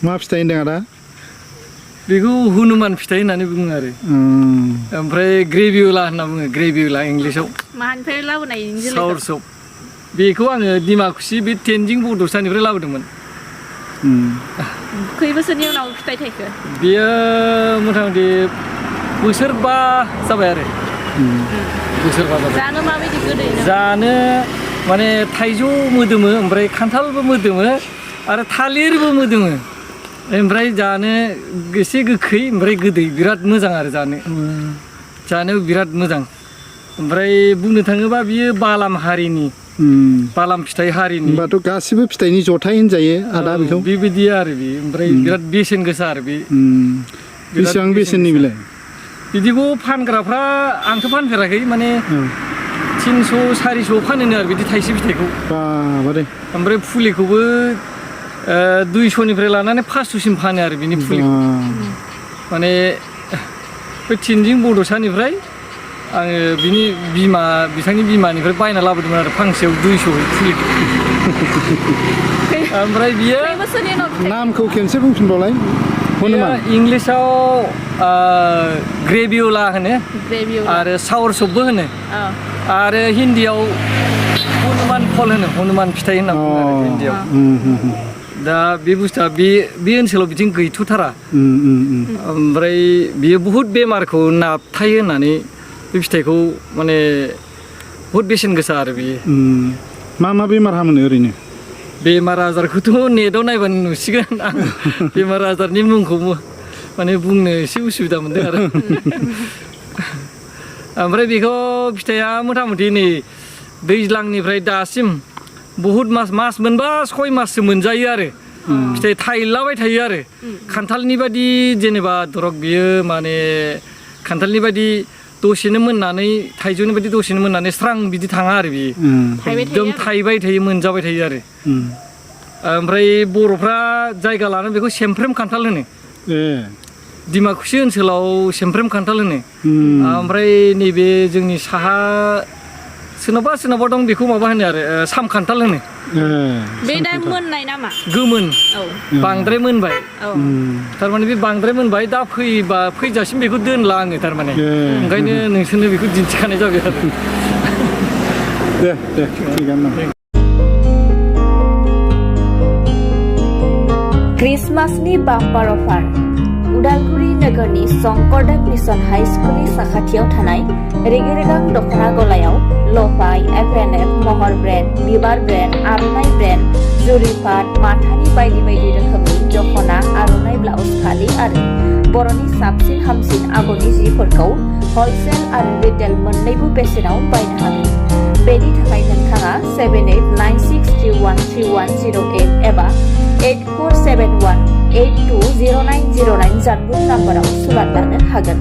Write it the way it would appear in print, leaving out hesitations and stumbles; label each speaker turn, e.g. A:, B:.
A: मा फिथाइ होनदों आदा
B: बेखौ हनुमान फिथाइ होननानै बुङो आरो ओमफ्राय ग्रेभियोला होनना बुङो ग्रेभियोला इंलिशाव
C: माहानिफ्राय लाबोनाय
B: साउरसप बेखौ आङो दिमाकुसि बे तेनजिं बड'सानिफ्राय लाबोदोंमोन
C: खै बोसोरनि उनाव फिथाइ थाइखो
B: बेयो मथा मथि बोसोरबा जाबाय आरो बोसोरबा जाबाय
C: जानो माबायदि गोदै
B: जानो माने थाइजौ मोदोमो ओमफ्राय खान्थालबो मोदोमो आरो थालिरबो मोदोमो ओमफ्राय जानो एसे गोखै ओमफ्राय गोदै बिराद मोजां आरो जानो बिराद मोजां ओमफ्राय बुंनो थाङोबा बियो बालाम हारिनि बालाम फिथाइ हारिनि
A: होमबाथ' गासिबो फिथाइनि जथाय होनजायो आदा बेखौ
B: बेबायदि आरो बे ओमफ्राय बिराद बेसेन गोसा आरो बे
A: बेसेबां बेसेननि बेलाय
B: बिदिखौ फानग्राफ्रा आंथ' फानफेराखै माने 300 400 फानोनो आरो बिदि थाइसे फिथाइखौ
A: बाबारे
B: ओमफ्राय फुलिखौबो 200निफ्राय लानानै 500सिम फानो आरो बिनि फुलिखौ माने बे तेनजिं बड'सानिफ्राय आङो बिनि बिथांनि बिमानिफ्राय बायना लाबोदोंमोन आरो फांसेयाव 200 फुलिखौ ओमफ्राय बियो
A: नामखौ खेनसे बुंफिनबावलाय हनुमान
B: इंलिशाव ग्रेभियोला होनो आरो साउरसपबो होनो आरो हिन्दीयाव हनुमान फल होनो हनुमान फिथाइ होनना बुङो आरो हिन्दीयाव दा बे बुस्थुआ बे ओनसोलाव बिदिनो गैथ'थारा ओमफ्राय बियो बुहुद बेमारखौ नाबथायो होननानै बे फिथाइखौ माने बुहुद बेसेन गोसा आरो बियो
A: मा बेमार हामोनो ओरैनो
B: बेमार आजारखौथ' नेटआव नायबानो नुसिगोन आं बेमार आजारनि मुंखौ माने बुंनो एसे उसुबिदा मोनदों आरो ओमफ्राय बेखौ फिथाइया मथा मथि नै दैज्लांनिफ्राय दासिम बहुद मास मोनबा 6 माससो मोनजायो आरो फिथाइ थाइलाबाय थायो आरो खान्थालनि बादि जेनेबा दरक बियो माने खान्थालनि बादि दसेनो मोननानै थाइजौनि बादि दसेनो मोननानै स्रां बिदि थाङा आरो बियो एकदम थाइबाय थायो मोनजाबाय थायो आरो ओमफ्राय बर'फ्रा जायगा लानानै बेखौ सेमफ्रेम खान्थाल होनो दिमाकुसि ओनसोलाव सेमफ्रेम खान्थाल होनो ओमफ्राय नैबे जोंनि साहा सोरनावबा दं बेखौ माबा होनो आरो साम खान्थाल होनो
C: बे दा मोननाय नामा
B: गोमोन बांद्राय मोनबाय थारमाने बे बांद्राय मोनबाय दा फैजासिम बेखौ दोनला आङो थारमाने ओंखायनो नोंसोरनो बेखौ दिन्थिखानाय जाबाय आरो
A: दे थिगानो दं
D: क्रिसमासनि बाम्पार अफार उदालगुरि नोगोरनि शंकरदेव मिशन हाई स्कुलनि साखाथियाव थानाय रेगे-रेगां दख'ना गलायाव लफाय एफ&एफ महर ब्रेन्ड बिबार ब्रेन्ड आर'नाइ ब्रेन्ड जुरिपाट माथानि बायदि रोखोमनि दख'ना आर'नाइ ब्लाउस फालि आरो बर'नि साबसिन हामसिन आगरनि जिफोरखौ हलसेल आरो रिटेल मोन्नैबो बेसेनाव बायनो हागोन बेनि थाखाय नोंथाङा 7896313108 एबा 8471820909 जानबुं नाम्बाराव सुलाद लानो हागोन।